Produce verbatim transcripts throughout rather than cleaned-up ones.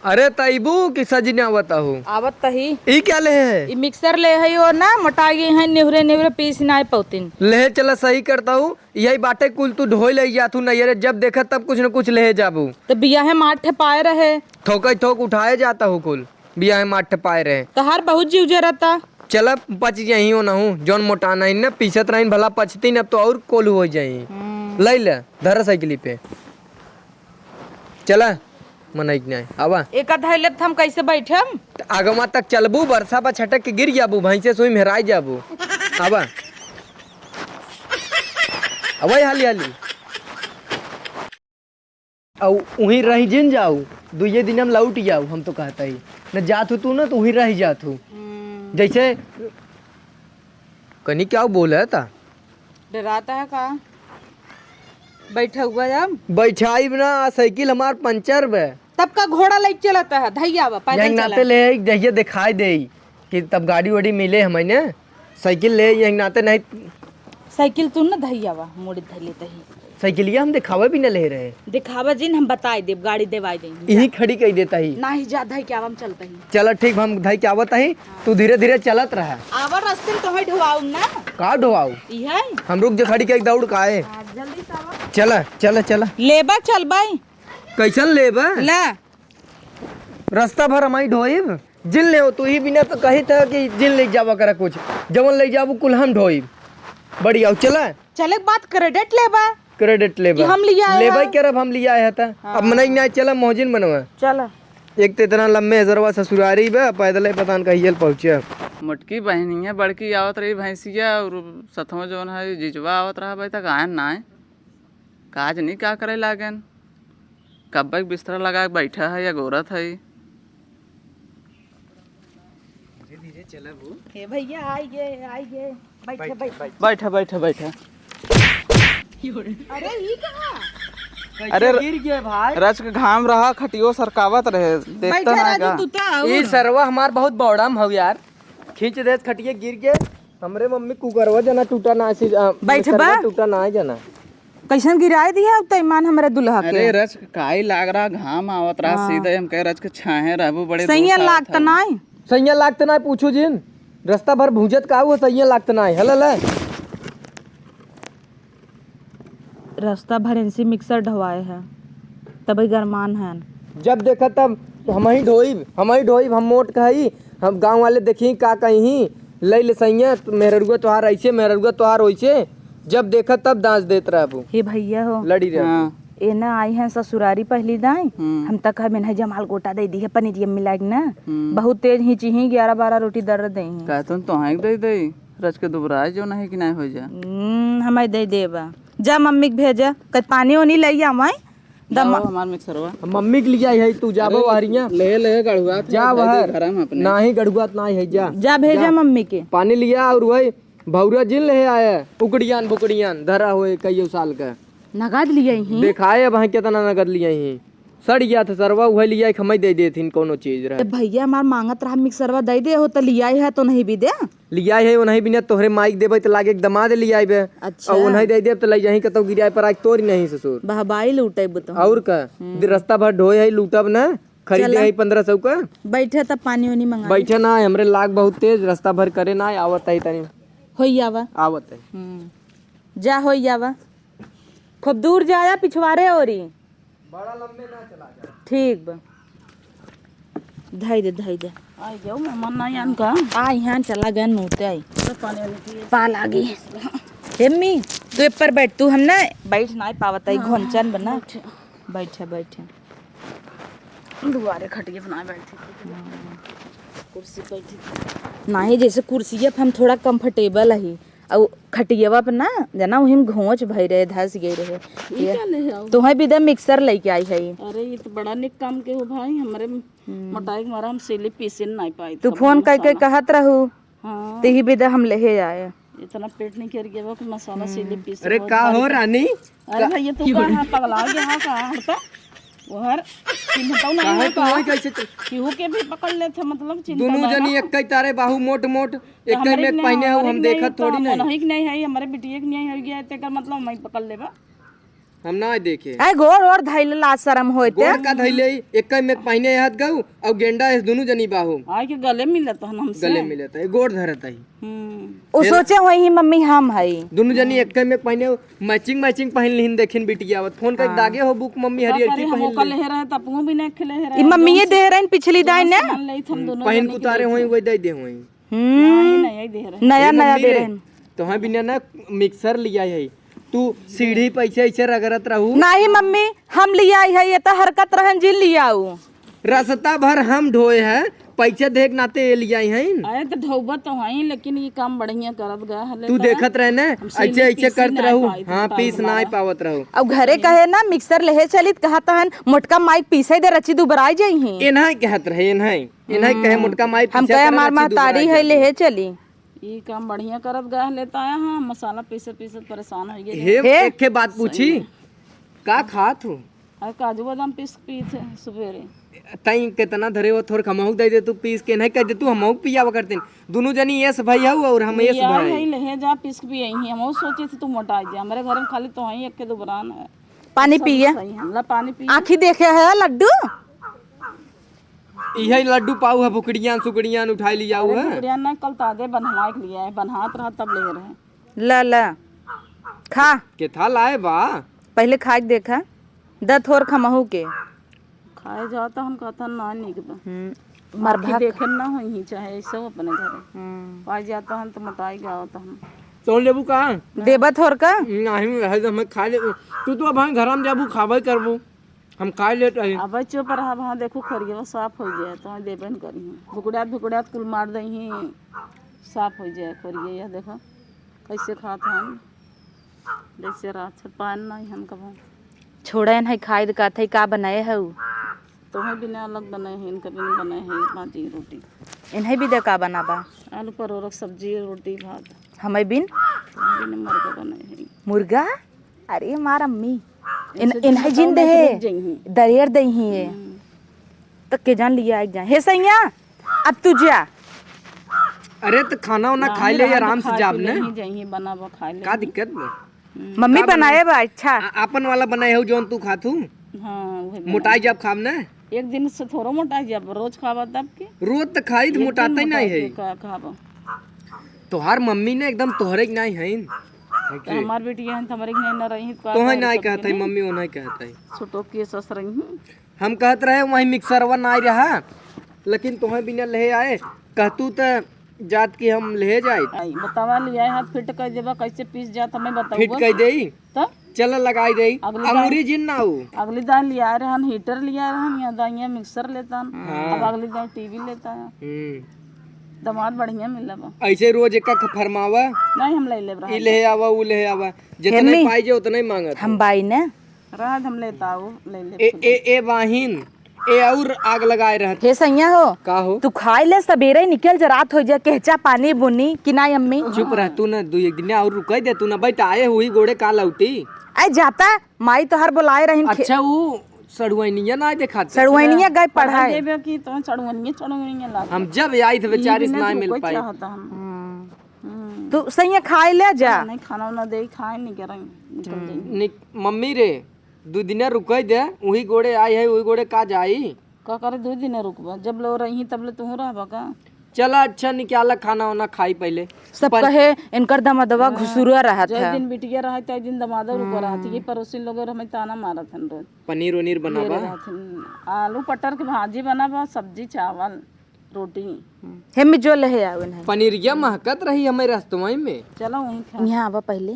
अरे तैबू कि सजिन आवत आहू? आवत तही। ई क्या ले है? ई मिक्सर ले है, ओ ना मोटा गई है, निहुरे निहुरे पीस नाय पौतिन। ले चला, सही करता हूँ, यही बाटे कुल तू ढोई ले जात हूँ नैहरे, जब देखा तब कुछ न कुछ ले जाबू। तो बियाहे मार ठे पाए रहे। थोकै थोक उठाए जाता हूँ कुल, बियाहे मार ठे पाए रहे। तहार बहुत जीव जरता। चला पच जाही हो ना हूँ, जौन मोटा नहीं न पीसत रही भला पचती न, अब तो और कोल्हू हो जाही। हम्म। ले ले, धरा साइकिली पे। चला, मनई के नाय, आवा। एका धइले त हम कैसे बैठम? त आगवा तक चलबू, बरसा बा छटक के गिर जाबू, भैंसे सुई में हेराई जाबू। आवा। आवा हाली हाली। अउ उहीं रही जिन जाऊ, दुइये दिन हम लौट जाऊ, हम तो कहता ही। न जात हो तू न, तो उहीं रह जात हो। हम्म। जैसे कनी क्या बोला था? डराता है का? बैठा हुआ जब। बैठाइब ना, साइकिल हमार पंचर बे। तब का घोड़ा लेके चलता है, धैया बा, पैदल यही चला। नाते ले आई, जहिया दिखाई दे कि तब गाड़ी वाड़ी मिले हमें ने, साइकिल ले यही नाते नहीं। साइकिल तू न धैया बा, मोड़ी धैले तही। साइकिलिया हम दिखावे भी न ले रहे। दिखावा जिन, हम बताई देब, गाड़ी देवाई देंगे। यही खड़ी कही देता ही। नाही जा, धई के आवा, हम चलता ही। चला ठीक, हम धई के आवत ही, हाँ। तू धीरे धीरे चलत रहा। आवा रास्ते में तोहे ढोआऊ ना। का ढोआऊ? इहे। हम रुक जे खड़ी के एक दौड़ का आए। हाँ, जल्दी से आवा। चला, चला, चला। लेबा चल बाई। कैसन लेबा? ला। रास्ता भर हमारी ढोइब। जिन ले हो तू ही बिना तो कही था कि जिन ले जावा करा कुछ। जवन ले जाबू कुल हम ढोइब। बढ़िया, चला। चले के बाद credit लेबा। Credit लेबा। कि हम लिया आए लेबा हैं। करब हम लिया आए था। हाँ। अब मनई ना चला मोहजिन बनवा। चला। एक तो इतना लम्बे हजरवा ससुरारी बा, पैदल ही पता न कहियल पहुँचे। मोटकी बहनिया बड़की आवत रही भैंसिया और सथवा जौन है जिजवा आवत रहा भाई तक आयन ना आए। काज नहीं का करे लागेन। कब्बे के बिस्तरा लगा के बैठा है या गोरत है। धीरे धीरे चला वो। हे भैया, आई गे, आई गे। बैठे, बैठ, बैठ। बैठ। बैठा, बैठा, बैठा। अरे, ई कहाँ? अरे, कैसे गिर गए भाई? रच के घाम रहा, खटियो सरकावत रहे, देखता बैठा ना राजू, का? तू तो आऊ। ई सरवा हमार बहुत बौड़म हौ यार, खींच देत खटिए गिर गए। हमरे मम्मी कुकरवा जना टूटा ना सी, आ, बैठ सरवा बा। टूटा ना है जना। कैसन गिराए दिया अब तैमान हमरे दुल्हा के? अरे रच के काई लाग रहा, घाम आवत रहा, हाँ। सीधे हम कहे रच के छाहे रहबू बड़े सैया दोस्त आवत लागत हवे। नाई। सैया लागत नाई, पूछू जिन। रास्ता भर भूंजत का हुआ, सैया लागत नाई। हला ले। रास्ता भर इनसे मिक्सर ढवाए है, तबे गरमान है। जब देखा तब हम ही ढोइब, हम ही ढोइब, हम मोट कही, हम गाँव वाले देखी का कहीं, ले ले सैया, मेहररुआ तोहार ऐसे, मेहररुआ तोहार वैसे, जब देखा तब दांस देत रहबू। हे भैया हो। लड़ी रहबू। हाँ। ए ना आई हैं ससुरारी पहली दाई, हम्म। हम तक है मेनहे जमाल गोटा दे दी है पनीरिया मिला के ना। हम्म। बहुत तेज हिची ही, ग्यारह बारह रोटी दर्र दे ही। कहतन तोहाई के दे दे, रच के दुबराए जो नहीं कि नहीं हो जा। हम्म, हमारे दे देबा। जा मम्मी के भेजा, कद पानी ओनी ले आवाई। दम- जाओ हमार मिक्सरवा। मम्मी के लिए आई है, तू जाबो अरे, वहरिया। ले, ले, गड़ुआत जा है, वह। दे दे घरा में अपने। नाही गड़ुआत नाही है, जा। जा भेजा जा। मम्मी के। पानी लिया और वही भौरा जिन ले आया, उकड़ियान बुकड़ियान धरा हुए कईयो साल का। नगद लिया ही? देखाए अब हैं कितना नगद लिया ही। सड़ गया था सरवा, वह लिया एक हमें दे देथिन कोनो चीज रहे। ए भैया हमार मांगत रहा मिक्सरवा दे दे हो तो लिया है तो नहीं भी दे। लियाई है, ओनही बिना तोहरे माइक देबै त लागे के दमाद लियाइबे। अच्छा। और ओनही दे देब त लइ जाही कतौ गिराए पर आज तोरी नहीं ससुर। बहबाई लूटेब तो। और का? हम्म। दे रस्ता भर ढोए है, लूटब ना, खरीदे चला। है पन्द्रह सौ का। बैठे तब पानी उनी मंगा ले। बैठे ना, हमरे लाग बहुत तेज, रस्ता भर करे ना, आवत है तनी। होई आवा। आवत है। हम्म। जा होई आवा। खूब दूर जाया पिछवारे ओरी। बड़ा लंबे ना चला जा। ठीक बा। धई दे, धई दे। आई जाओ, मेहमान ना आन का? आ, यहाँ चला गए, नोते आई। तो पानी वानी पिए। पा लागी। हे अम्मी, तू ए पर बैठ, तू हम ना बैठ ना पावत आई, हाँ, घोंचन बना। बैठे। बैठे, बैठे। दुआरे खटिया बना बैठे। हाँ। कुर्सी बैठी। नाही, जैसे कुर्सिया पे हम थोड़ा comfortable ही। अउ खटियवा पे ना, जना उही में घोंच भई रहे, धस गई रहे। ई ये का ले आओ? तोहे बिदा मिक्सर लेके आई है। अरे, ये तो बड़ा निक काम के हो भाई, हमरे हम्म। मोटाई के मारा हम सिली पीसे नहीं पाई तू थी, फोन करके मसाला। कहत रहू, हाँ। तेही बिदा हम लेहे आए। इतना पेट नहीं कर गया कि मसाला हम्म। सिली पीसे अरे, बहुत का भारी हो पे-, रानी? अरे का भैया, तू कहाँ पगला गया है, कहाँ हटता? ओहर चिन्हतौ नहीं काहे है तू का? वही कैसे चल- केहू के भी पकड़ लेत है, मतलब, चिन्हतौ दुनू नहीं जनी ना। एक्कै तारे बाहु मोट मोट, तो एक्कै हमरे में के ना, पहने हो, हमरे हम के देखत नहीं, थोड़ी तो नहीं। हम ओनही के नहीं है, हमरे बिटिये के नहीं है, ये तेकर मतलब मैं पकड़ लेबा। हम ना देखे। ए, गोड़ ओड़ धइले, लाज शरम होइते। गोड़ का धइले? एक में पहिने हाथ गऊ, अउ गेंडा एस दुनु जनी बाहु। आइ के गले मिलत हन हमसे। गले मिलत है, गोड़ धरत है। हम्म। उ सोचे होइहीं मम्मी हम हई। दुनु जनी एक में पहिने, matching matching पहिन लिहिन, देखिन बिटिया आवत। फोन करके हाँ। दागे हो बुक मम्मी, हरियर की पहिन ले। लेहे रहे, तपू भी नहीं खेले रहे। ई मम्मिये देहे रहिन पिछली दाई ने। सामान लेत हम दुनु पहिन जनी के कुतारे लेत होई, हन। वही दे दे होई। हम्म। नहीं, नहीं, यही दे रहे। नया, ए नया मम्मी दे रे, रहे हैं। तोहे बिना ना mixer लिया है। तू सीढ़ी पे ऐसे, ऐसे रगड़त रहू। नहीं मम्मी, हम लिया है, ये तो हरकत रहन जी लियाऊ। रस्ता भर हम ढोए हैं, पैसे देख नाते ये लिया है। अरे तो ढोबा तो हैं, लेकिन ये काम बढ़िया करत गया है, तू लेता देखत रहे ना, हम सीढ़ी ऐसे, ऐसे पीसी करत ना रहू। पाई, हाँ, time पीस ना हमारा। पावत रहू। अब घरे कहे ना mixer लेहे चलित, कहत हन मोटका माई के पीसे दे, रची दुबराई जइहीं। एनही कहत रहे, एनही। एनही कहे हम्म। मोटका माई हम पीसे कहे दे, हमार रची महतारी दुबराई है, जाई। लेहे चली। ई काम बढ़िया करत गया लेता आया हाँ, मसाला पीसे पीसे परेशान हो गए। हे, हे? एक के बात पूछी, सही में। का खात हो? अरे काजू बादाम पीस के पीत है सुबेरे। तई कितना धरे हो, थोड़ हमहू दे दे तू पीस के, नहीं कह दे तू हमहू पियावा करते। दुनु जनी यस भाई हऊ और हम यस लिया भाई। है, ले जा पीस के पियई ही। हमहू सोचे थे तू मोटा जा, हमरे घर में खाली तो है एक के दो बरान है। पानी सब पिए। सही है, ला पानी पिए। आँखी देखे है लड्डू? इहे लड्डू पाऊ है, भुकड़ियान सुकड़ियान उठाई लियाऊ अरे है। भुकड़ियान ना, कल ताजे बनवा के लिया है, बनहात रहा तब ले रहे। ला, ला। खा। केथा लाए बा? पहिले खाइ के देखा। द थोर खमहू के। खाए जाता हम कहता ना निक बा। हम्म, आँखी मरभक। देखे ना होई, चाहे ऐसे हो अपने घरे। हम्म। पाए जाता हम तो मोटाई गावत हम। तोड़ लेबू का? देबा थोर का? नहीं, है तो हमें खा ले। तू तो अब हम घर में जाबू, खाबे करबू। हम खाए लेत रही। अब चुप रहा, वहाँ देखू खोरिया साफ हो जाए, तो देबे न करी। भुकड़ात भुकड़ात कुल मार दही, साफ हो जाए खोरिया। यह देखो कैसे खात हन, जैसे रात से पान नहीं हन कबो। छोड़े नहीं खाए, का थे का बनाए है उ? तुम्हें बिना अलग बनाए हैं, इनका बिना बनाए हैं पाँच ही रोटी। इन्हें भी दे का बनाबा? आलू परोरक सब्जी, रोटी, भात। हमें बिन? तुम्हें बिना मुर्गा बनाए हैं। मुर्गा? अरे मार अम्मी, इन, ऐसे इन्हें जिन जिंदा दे, रुक जाइहीं। दरियर दे ही है। हम्म। तो के जान लिया एक जान। हे सैया, अब तू जा। अरे तो खाना वाना ना, खा ले, रात आराम से खा जाब पी ने। ले ही जाइहीं, बनाबो, खा ले। का दिक्कत बा? हम्म। मम्मी का बनाए बनाए? बा, अच्छा। आ, आपन वाला बनाए हो जौन तू खातू? हाँ, उहे बनाए। मोटाई जाब खाब ने? एक दिन से थोड़ो मोटाई जाब, रोज खाबा तब के? रोज तो खाई तो एक दिन मोटाते नहीं मोटाई है। के का खाबो? तोहार मम्मी ने एकदम तोहरे के नाई हईन। तो हमार बेटी है, तो हमारे के नाई ना रही, तो का तोहे करे नाई सबके कहत है, नहीं? मम्मी वो नाई कहत है। छोटो के सस रही हूँ। हम कहत रहे वहीं मिक्सरवा नाई रहा, लेकिन तोहे बिना ले आए, कहतू त जात की हम ले जाए। आई, बतावा ले आए हाथ फिट कर देबा, कैसे पीस जात हमें बतावा। फिट कर देई। तो? चल लगाई देई। अगली अंगूरी दाई, जिन ना हो। अगली दाई लिया रहन, हीटर लिया रहन, या दाई मिक्सर लेता हन। हाँ। अब अगली दाई टीवी लेता है। हम्म। दामाद बढ़िया मिला बा। ऐसे रोज एक एक फरमावा। नहीं, हम ले लेब, रहा ई ले आवा, ऊ ले आवा। जितने हेमी, पाई जे उतने ही मांगत हम हो। बाई ने। रहा हम लेता आओ, ले ले ए, खुद। ए, ए बाहिन, ए और आग लगाए रहत। हे सैया हो। का हो? तू खाई ले, सबेरे ही निकल जा, रात हो जाए, केहचा पानी बुनी कि ना अम्मी? चुप रह तू ना, दू एक दिन और रुकाई दे तू ना, बैठ आए हुई गोड़े का लौटी। आए जाता, माई तोहर बोलाए रहिन खे- अच्छा, ऊ सड़ुआइनिया ना देखात। सड़ुआइनिया गए पढ़ाए। देबे कि तो सड़ुआइनिया, सड़ुआइनिया लाग। हम जब आई थे बेचारी से ना मिल पाई। चाहता हम। हम्म। हम्म। तू सैया खाए ले जा। नहीं, खाना वाना दे, खाए नहीं करें, निकल हम्म। जाएंगे। निक-, मम्मी रे, दू दिना रुकई दे, उही गोड़े आई है, उही गोड़े का जाई? का करे, दू दिना रुकबा? जब लो रही, तब ले तुहूँ रहबा का? चला, अच्छा, निकाला खाना वाना खाई पहले। सब पन- कहे, इनकर दमदवा हाँ, घुसुरा रहत जय है। दिन बिटिया रहत, तय दिन दमादो रुको रहत। हम्म। ये पड़ोसी लोग हमें ताना मारत हन रोज। पनीर उनीर ये बनाबा? रहत हन। आलू पटर के भाजी बनाबा, सब्जी, चावल। रोटी। हम्म। हेमी जो लेहे आवे नहीं। पनीरिया महकत रही हमें रस्तवई में। चलो वहीं खा। यहाँ आवा पहले।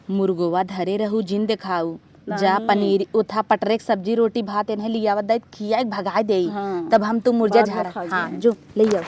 मुर्गवा धरे रहू, जिन देखाऊ। जा नहीं। पनीर, उथा पटरे के सब्जी, रोटी, भात, इन्हें लियावत दाई, खिया के भगाए देई। हाँ। तब हम तू मुर्जा बाद में झारा। खा हाँ, जाए। जो, ले आओ।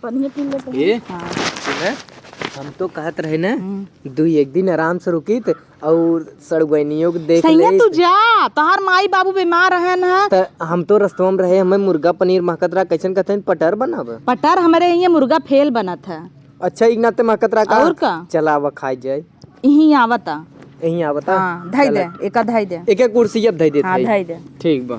पनिया पी लेते हैं। ए, हाँ। सुने, हम तो कहत रहे ना, हम्म। दू एक दिन आराम से रुकी त और सड़ुआइनियों के देख सैया, ले। तू जा, तोहार माई बाबू बीमार रहन ह। त हम तो रस्तवा में रहे, हमें मुर्गा पनीर महकत रहा, कैसन कहते हैं, पटर बनाब? पटर हमरे यहाँ मुर्गा फेल बनत है। अच्छा, एक नाते महकत रहा का? और का? चला, आवा, खाई जाए। यहीं आवता। यहीं आवता? हाँ, धई दे, चला। एका धई दे। एक एक कुर्सी अब धई देत हाँ, है। धई दे। ठीक बा।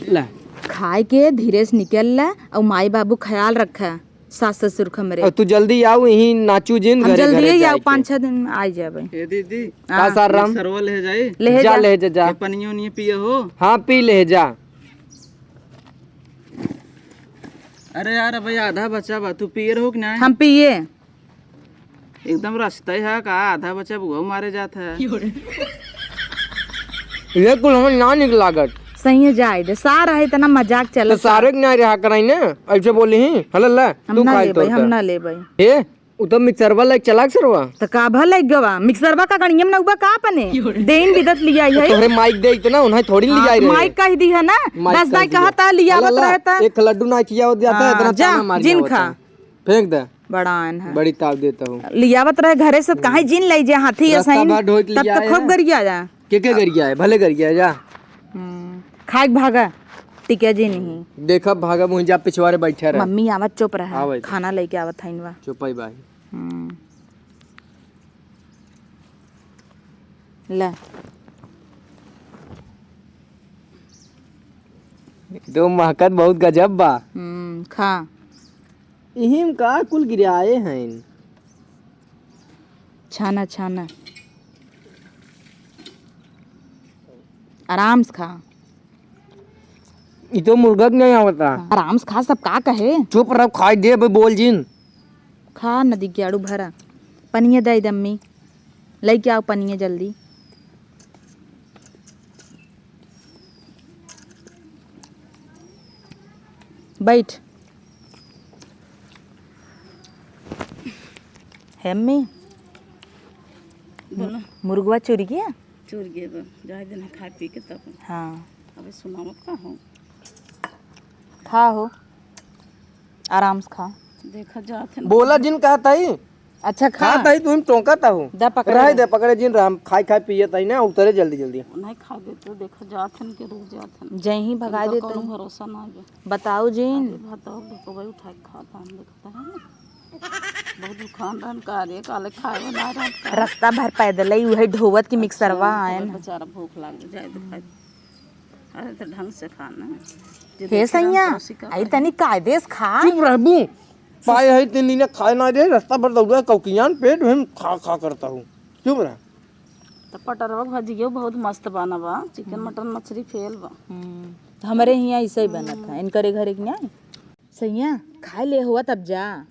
ला। खाए के धीरे से निकल ला, और माई बाबू ख्याल रखा। सास ससुर क हमरे। अब तू जल्दी आउ, यहीं नाचू जिन, हम घरे जल्दी घरे ही आउ, जाए के। पाँच छह दिन में आ जाबे। ए दीदी, का हाँ। सार राम? मिक्सरवा ले जाई। ले जा, जा। ले जा, जा। ये पनियो नहीं पिए हो? हाँ, पी ले जा। अरे यार, अबे आधा बचा बा, तू पिए रहो कि नहीं? हम पिए। एकदम रस्ता ही है का, आधा बचा बुआ मारे जात है। ये कुल हमें ना निक लागत। सही है, जाए दे, सार है, इतना मजाक चल तो सारे के ना रहा कराई ने, ऐसे बोली ही। हला ला, हम तू ना खाई लेबै, तोर हम का। ना लेबै। ए, उ तो मिक्सरवा लाइक चलाक सरवा। त का भा लाइक गवा? मिक्सरवा का गणियम ना उबा का अपने? देइन बिदत लिया है। तोहरे माइक दे इतना, उन्हें थोड़ी हाँ, लिया रे। माइक कह दी है ना, माइक दस कह दाई दिया। कहा था, लियावत अला, अला, रहता। एक लड्डू ना खियावत जाता है, हाँ, इतना जा, ताना मार जिन जावत खा। है। फेंक दे। बड़ा आन है। बड़ी ताव देता हूँ। लियावत रहे घरे से, काहे जिन लई जा हाथी रास्ता असाइन, भर ढोइक तब लिया तो है। खूब गरिया जा। के के गरिया है? भले गरिया है, जा। हम्म, खाइक भागा, टिके जी नहीं। देखा भागा, मुँह जा पिछवारे बैठे रहे। मम्मी आवत, चुप रहा, आवत। खाना लेके आवत है इनवा। चुप ही भाई। हम्म। ले। दो महकत बहुत गजब बा। हम्म, खा। इहिम का कुल गिराए हैं? छाना, छाना। आराम से खा। ई तो मुर्गा के नहीं आवता। आराम से खा, सब का कहे? चुप रहो, खाई दे, अबे बोल जिन। खा, नदी के आड़ू भरा। पनिया दे दे अम्मी। लेके आओ पनिया जल्दी। बैठ। हे अम्मी। बोलो। मुर्गवा चुर गया? चुर गया बा। जाए दिन खाए पी के तब। हाँ। अबे सुनावत का हो? खा हो। आराम से खा। देखा जात है। बोला जिन कहत हई। अच्छा, खा। खात हई, तुम टोंकत हऊ। दा पकड़े रहे रहे। दे, पकड़े जिन राम, खाई खाई पियत हई ना, उतरे जल्दी जल्दी। नहीं खा दे तो देखा जात हन के रुक जात हन। जय ही भगा इनका देते कौनो हैं। भरोसा ना है। बताओ जिन। अरे भात और देखो भाई उठा के खाता हम देखता है। बहुत दुकान रहन का रे, काले खाए ना रहन का। रास्ता भर पैदल ही उहे ढोवत की मिक्सरवा अच्छा, आए ना। बेचारा भूख लाग जाए तो खाए। अरे तो ढंग से खा ना। जे हे देखी सैया, रहन पड़ोसी का आई खाए। तनी कायदे से खा। चुप रहबू। पाए है तीन दिन खाए ना रे, रास्ता भर दौड़ा कौकियान पेट में खा खा करता हूँ। चुप रह। तो पटरवा भजियो बहुत मस्त बना बा, चिकन हम्म। मटन मछली फेल बा। हम्म, तो हमरे हियाँ ऐसे ही बनत है, इनकरे घरे के नहीं। सैया, खाए ले हुआ तब जा।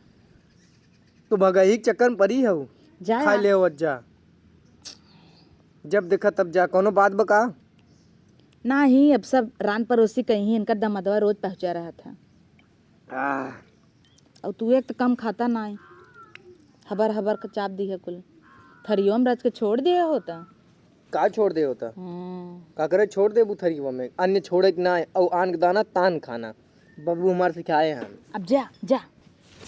तू भगही के चक्कर में पड़ी हऊ। जा खाए यार। ले हुआ जा। जब देखा तब जा, कौनो बात बा का? नाही, अब सब रान पड़ोसी कहीं, इनका दमदवा रोज पहुँचा रहा था। आह। और तू एक तो कम खाता नाही, हबर हबर का चाप दी है कुल। थरियो में रच के छोड़ दिए होता। का छोड़ दे होता? हम्म। का करे छोड़ देबू थरियो में? अन्य छोड़े के ना, और आन के दाना तान खाना। बाबू हमार सिखाए हैं। अब जा, जा।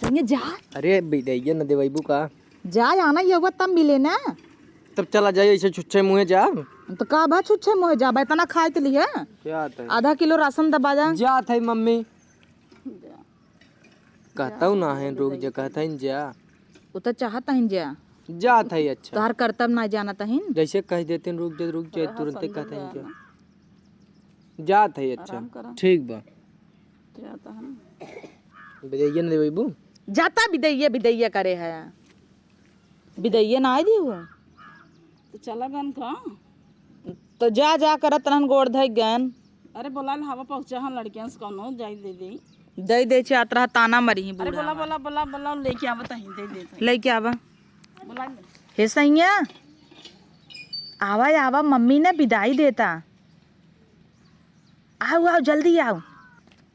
संगे जा। अरे बिदैया न देवैबू का? जा, आना ये हुआ तब मिले ना। तब चला जाए ऐसे छुच्छे मुँहे जा। तो का बा छुच्छे मुँहे जा, बा इतना खाए के लिए? क्या आता है? आधा किलो राशन दबा जा। जात है मम्मी। कहता हूँ ना है, रुक जा, कहता हूँ जा। वो तो चाहता है जा। जात है, अच्छा। तोहर करतब ना जानत हईन। जैसे कह देते हैं, "रुक जा, रुक जा," थोड़ा तुरंते समझ कहते हैं, में "जा।" आना। जात है, अच्छा। आराम करा। ठीक बा। जाता है ना। बिदैया न देबू? जाता बिदैया, बिदैया करे है। बिदैया ना आई दी वो। तो चला गन का? तो जा, जा करत रहन, गोड़ धइ गन। अरे बोला ले, हवा पहुँचा हन लड़कियन से कौनो, जाई दे दे। दे दे चाहत रहा, ताना मरी ही अरे बूढ़ा बोला, हमार। बोला, बोला, बोला, लेके आवा तहीं, दे दे तहीं। लेके आवा। बोला ले। हे सैया, आवा, आवा, मम्मी ने बिदाई देता। आओ, आओ, जल्दी आओ।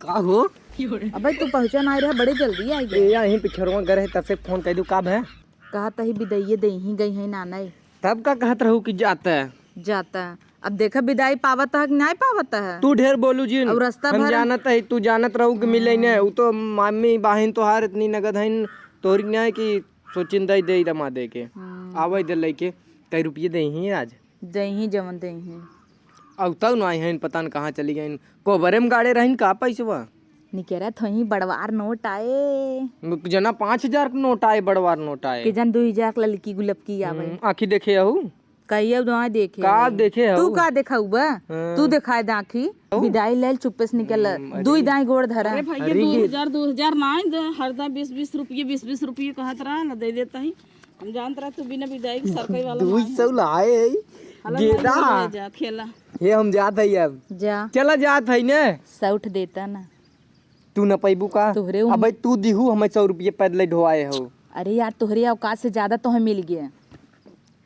का हो? अबे तू पहुँचा ना रहा, बड़े जल्दी आई ए, गए। या यहीं पिछड़वा घर है, तब से फोन कर दू, का भे? कहा तही बिदैये दे ही गई है नाना। तब का कहत रहू कि जाता है? जाता। अब देखा बिदाई पावत है कि नाहीं पावत है? तू ढेर बोलू जिन। और रास्ता हम भर जानत है, तू जानत रहू कि मिले ने। उ तो मामी बाहिन तोहार इतनी नगद हईन तोहरी नाहीं कि सोचिन दई दे दमा दे के। हम्म। आवे दे लइके, कई रुपये दे ही आज। दे ही जवन दे ही। अब तब ना आई हईन, पता न कहाँ चली गईन। कोबरे में गाड़े रहीन का पैसवा? निकेरा थोही बड़वार नोट आए। जना पाँच हजार के नोट आए, बड़वार नोट आए। कि जन दुई हजार के ललकी गुलपकी आवे। हम्म, आँखी देखे अहू। कहियो दाई देखे का है। देखे तू हऊ? का देखउबा? हाँ। तू देखाए दाखी। हऊ? बिदाई लेल चुप्पे से निकल। हम्म, अरे। दुई दाई गोड़ धरा। अरे भैया, अरे दो हजार, दो हजार ना दे, हर दा बीस बीस रुपये, बीस बीस रुपये कहत रहा ना, दे देता ही। हम जानत रहा तू बिना बिदाई के सरकई वाला दुई ना है। सौ लाए है। हला गेदा। भाई, ले जा, खेला। हे हम जात है अब। जा। चला जात है ने। सौठ देता ना। तू न पैबू का? तोहरे उम- अबे तू दिहू हमें सौ रुपये पैदल ढोआए हो। अरे यार, तोहरे औकात से ज्यादा तो हमें मिल गया।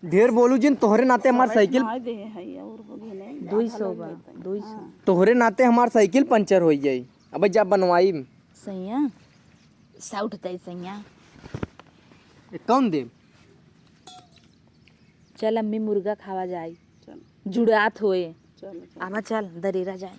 ढेर बोलू जिन, तोहरे नाते हमार साइकिल ना दे है और हो गए नहीं, दुई सौ बा, दुई सौ। तोहरे नाते हमार साइकिल पंचर हो जाई। अबे जा बनवाई। सैया, सौठ दे सैया। ए, कौन दे? चल अम्मी, मुर्गा खावा जाई। चल। जुड़ात होए। चल, चल। आवा चल, दरेरा जाए।